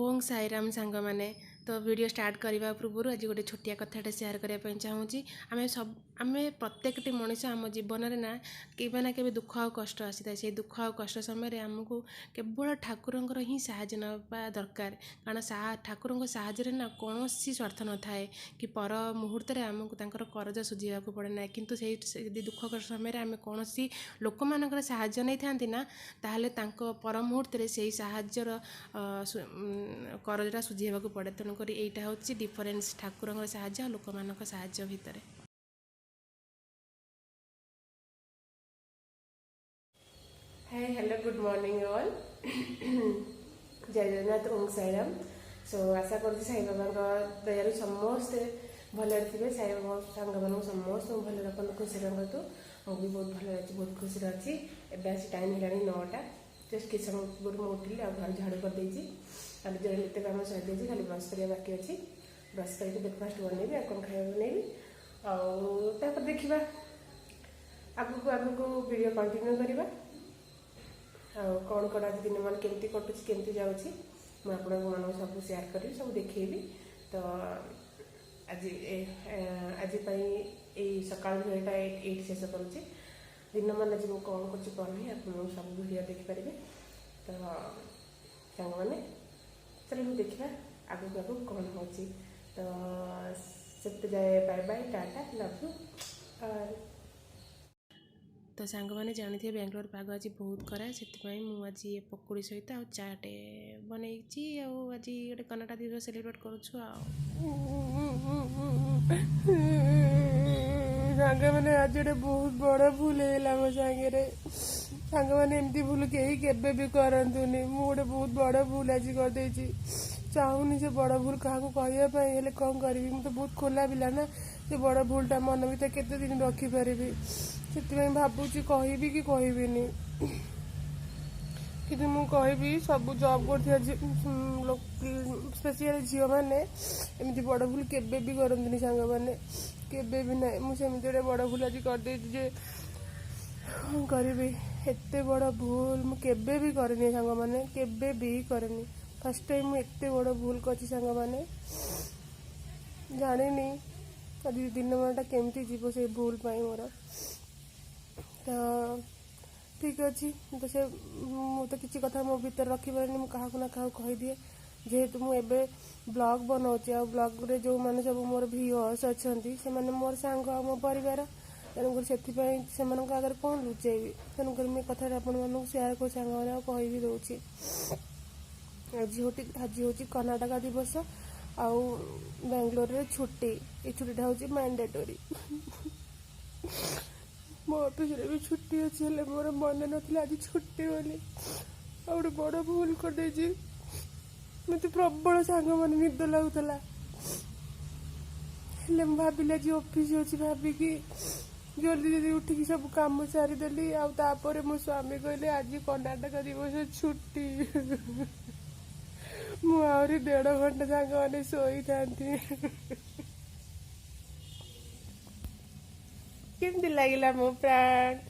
ଓମ୍ ସାଇରାମ ସାଙ୍ଗମାନେ। ତ video start କରିବା ପୂର୍ବରୁ ଆଜି ଗୋଟେ ଛୋଟିଆ କଥାଟେ ସେୟାର କରିବା ପାଇଁ ଚାହୁଁଛି। ଆମେ ସବୁ, ଆମେ ପ୍ରତ୍ୟେକଟି ମଣିଷ ଆମ ଜୀବନରେ ନା କେବେ ନା କେବେ ଦୁଃଖ ଆଉ କଷ୍ଟ ଆସିଥାଏ। ସେଇ ଦୁଃଖ ଆଉ କଷ୍ଟ ସମୟରେ ଆମକୁ କେବଳ ଠାକୁରଙ୍କର ହିଁ ସାହାଯ୍ୟ ନେବା ଦରକାର, କାରଣ ଠାକୁରଙ୍କ ସାହାଯ୍ୟରେ ନା କୌଣସି ସ୍ୱାର୍ଥ ନଥାଏ କି ପର ମୁହୂର୍ତ୍ତରେ ଆମକୁ ତାଙ୍କର କରଜ ଶୁଝିବାକୁ ପଡ଼େ ନାହିଁ। କିନ୍ତୁ ସେଇ ଯଦି ଦୁଃଖ କଷ୍ଟ ସମୟରେ ଆମେ କୌଣସି ଲୋକମାନଙ୍କର ସାହାଯ୍ୟ ନେଇଥାନ୍ତି ନା, ତାହେଲେ ତାଙ୍କ ପର ମୁହୂର୍ତ୍ତରେ ସେଇ ସାହାଯ୍ୟର କରଜଟା ଶୁଝିବାକୁ ପଡ଼େ। ତେଣୁକରି ଏଇଟା ହେଉଛି ଡିଫରେନ୍ସ ଠାକୁରଙ୍କର ସାହାଯ୍ୟ ଆଉ ଲୋକମାନଙ୍କ ସାହାଯ୍ୟ ଭିତରେ। Hi, hello, good morning all. ଜୟ ଜଗନ୍ନାଥ, ଓମ୍ ସାଇରାମ। ସୋ ଆଶା କରୁଛି ସାଇ ବାବାଙ୍କ ଦୟାରୁ ସମସ୍ତେ ଭଲରେ ଥିବେ। ସାଇ ବାବା ସାଙ୍ଗମାନଙ୍କୁ ସମସ୍ତଙ୍କୁ ଭଲରେ ରଖନ୍ତୁ, ଖୁସିରେ ରଖନ୍ତୁ। ମୁଁ ବି ବହୁତ ଭଲରେ ଅଛି, ବହୁତ ଖୁସିରେ ଅଛି। ଏବେ ଆସି ଟାଇମ୍ ହେଲାଣି 9ଟା। ଜଷ୍ଟ କିଛି ସମୟ ପୂର୍ବରୁ ମୁଁ ଉଠିଲି ଆଉ ଘର ଝାଡ଼ୁ କରିଦେଇଛି ଆଉ ନିଜର ନିତ୍ୟ କାମ ସରିଯାଇଛି, ଖାଲି ବ୍ରସ୍ କରିବା ବାକି ଅଛି। ବ୍ରସ୍ କରିକି ବ୍ରେକଫାଷ୍ଟ ବନେଇବି ଆଉ କ'ଣ ଖାଇବା ବନେଇବି, ଆଉ ତାପରେ ଦେଖିବା ଆଗକୁ ଆଗକୁ ଭିଡ଼ିଓ କଣ୍ଟିନ୍ୟୁ କରିବା ଆଉ କ'ଣ କ'ଣ ଆଜି ଦିନମାନ କେମିତି କଟୁଛି, କେମିତି ଯାଉଛି, ମୁଁ ଆପଣଙ୍କ ମାନଙ୍କୁ ସବୁ ସେୟାର କରିବି, ସବୁ ଦେଖେଇବି। ତ ଆଜି ପାଇଁ ଏଇ ସକାଳ ଭିଡ଼ିଓଟା ଏଇଠି ଶେଷ କରୁଛି। ଦିନମାନ ଆଜି ମୁଁ କ'ଣ କରୁଛି କ'ଣ ନାହିଁ, ଆପଣ ସବୁ ଭିଡ଼ିଓ ଦେଖିପାରିବେ। ତ ସାଙ୍ଗମାନେ, ଚାଲନ୍ତୁ ଦେଖିବା ଆଗକୁ ଆଗକୁ କ'ଣ ହେଉଛି। ତ ସେତେ ଯାଏ bye bye, tata, love you. ତ ସାଙ୍ଗମାନେ ଜାଣିଥିବେ ବାଙ୍ଗଲୋର ପାଗ ଆଜି ବହୁତ ଖରା, ସେଥିପାଇଁ ମୁଁ ଆଜି ପକୁଡ଼ି ସହିତ ଆଉ ଚାଟେ ବନେଇଛି। ଆଉ ଆଜି ଗୋଟେ କର୍ଣ୍ଣାଟକ ଦିବସ ସେଲିବ୍ରେଟ୍ କରୁଛୁ। ଆଉ ସାଙ୍ଗମାନେ, ଆଜି ଗୋଟେ ବହୁତ ବଡ଼ ଭୁଲ ହେଇଗଲା ମୋ ସାଙ୍ଗରେ। ସାଙ୍ଗମାନେ, ଏମିତି ଭୁଲ କେହି କେବେ ବି କରନ୍ତୁନି। ମୁଁ ଗୋଟେ ବହୁତ ବଡ଼ ଭୁଲ ଆଜି କରିଦେଇଛି। ଚାହୁଁନି ସେ ବଡ଼ ଭୁଲ କାହାକୁ କହିବା ପାଇଁ, ହେଲେ କ'ଣ କରିବି? ମୁଁ ତ ବହୁତ ଖୋଲା ପିଲା ନା, ସେ ବଡ଼ ଭୁଲଟା ମନ ଭିତରେ କେତେ ଦିନ ରଖିପାରିବି? ସେଥିପାଇଁ ଭାବୁଛି କହିବି କି କହିବିନି। କିନ୍ତୁ ମୁଁ କହିବି, ସବୁ ଜବ୍ କରୁଥିବା ସ୍ପେସିଆଲି ଝିଅମାନେ ଏମିତି ବଡ଼ ଭୁଲ କେବେ ବି କରନ୍ତୁନି ସାଙ୍ଗମାନେ, କେବେ ବି ନାହିଁ। ମୁଁ ସେମିତି ଗୋଟେ ବଡ଼ ଭୁଲ ଆଜି କରିଦେଇଛି ଯେ କ'ଣ କରିବି। ଏତେ ବଡ଼ ଭୁଲ ମୁଁ କେବେ ବି କରିନି ସାଙ୍ଗମାନେ, କେବେ ବି କରିନି। ଫାର୍ଷ୍ଟ ଟାଇମ୍ ମୁଁ ଏତେ ବଡ଼ ଭୁଲ କରିଛି ସାଙ୍ଗମାନେ। ଜାଣିନି ଆଜି ଦିନମାନଟା କେମିତି ଯିବ ସେଇ ଭୁଲ ପାଇଁ ମୋର। ତ ଠିକ୍ ଅଛି, ତ ସେ ମୁଁ ତ କିଛି କଥା ମୋ ଭିତରେ ରଖିପାରେନି, ମୁଁ କାହାକୁ ନା କାହାକୁ କହିଦିଏ। ଯେହେତୁ ମୁଁ ଏବେ ବ୍ଲଗ୍ ବନାଉଛି ଆଉ ବ୍ଲଗ୍ରେ ଯେଉଁମାନେ ସବୁ ମୋର ଭିଉଅର୍ସ ଅଛନ୍ତି, ସେମାନେ ମୋର ସାଙ୍ଗ ଆଉ ମୋ ପରିବାର, ତେଣୁକରି ସେଥିପାଇଁ ସେମାନଙ୍କ ଆଗରେ କ'ଣ ଲୁଚେଇବି? ତେଣୁକରି ମୁଁ ଏ କଥାଟା ଆପଣମାନଙ୍କୁ ସେୟାର କରୁଛି ସାଙ୍ଗମାନେ, ଆଉ କହିବି ଦେଉଛି। ଆଜି ହେଉଛି କର୍ଣ୍ଣାଟକା ଦିବସ ଆଉ ବାଙ୍ଗଲୋରରେ ଛୁଟି। ଏ ଛୁଟିଟା ହେଉଛି ମ୍ୟାଣ୍ଡେଟୋରି। ମୋ ଅଫିସରେ ବି ଛୁଟି ଅଛି, ହେଲେ ମୋର ମନେ ନଥିଲା ଆଜି ଛୁଟି ବୋଲି। ଆଉ ଗୋଟେ ବଡ଼ ଭୁଲ କରିଦେଇଛି। ମୋତେ ପ୍ରବଳ ସାଙ୍ଗମାନେ ନିଦ ଲାଗୁଥିଲା, ହେଲେ ମୁଁ ଭାବିଲି ଆଜି ଅଫିସ ଅଛି, ଭାବିକି ଜଲ୍ଦି ଜଲ୍ଦି ଉଠିକି ସବୁ କାମ ସାରିଦେଲି। ଆଉ ତାପରେ ମୋ ସ୍ୱାମୀ କହିଲେ ଆଜି କର୍ଣ୍ଣାଟକ ଦିବସ ଛୁଟି। ମୁଁ ଆହୁରି ଦେଢ଼ ଘଣ୍ଟା ସାଙ୍ଗମାନେ ଶୋଇଥାନ୍ତି। କେମିତି ଲାଗିଲା ମୋ ପ୍ରାଙ୍କ?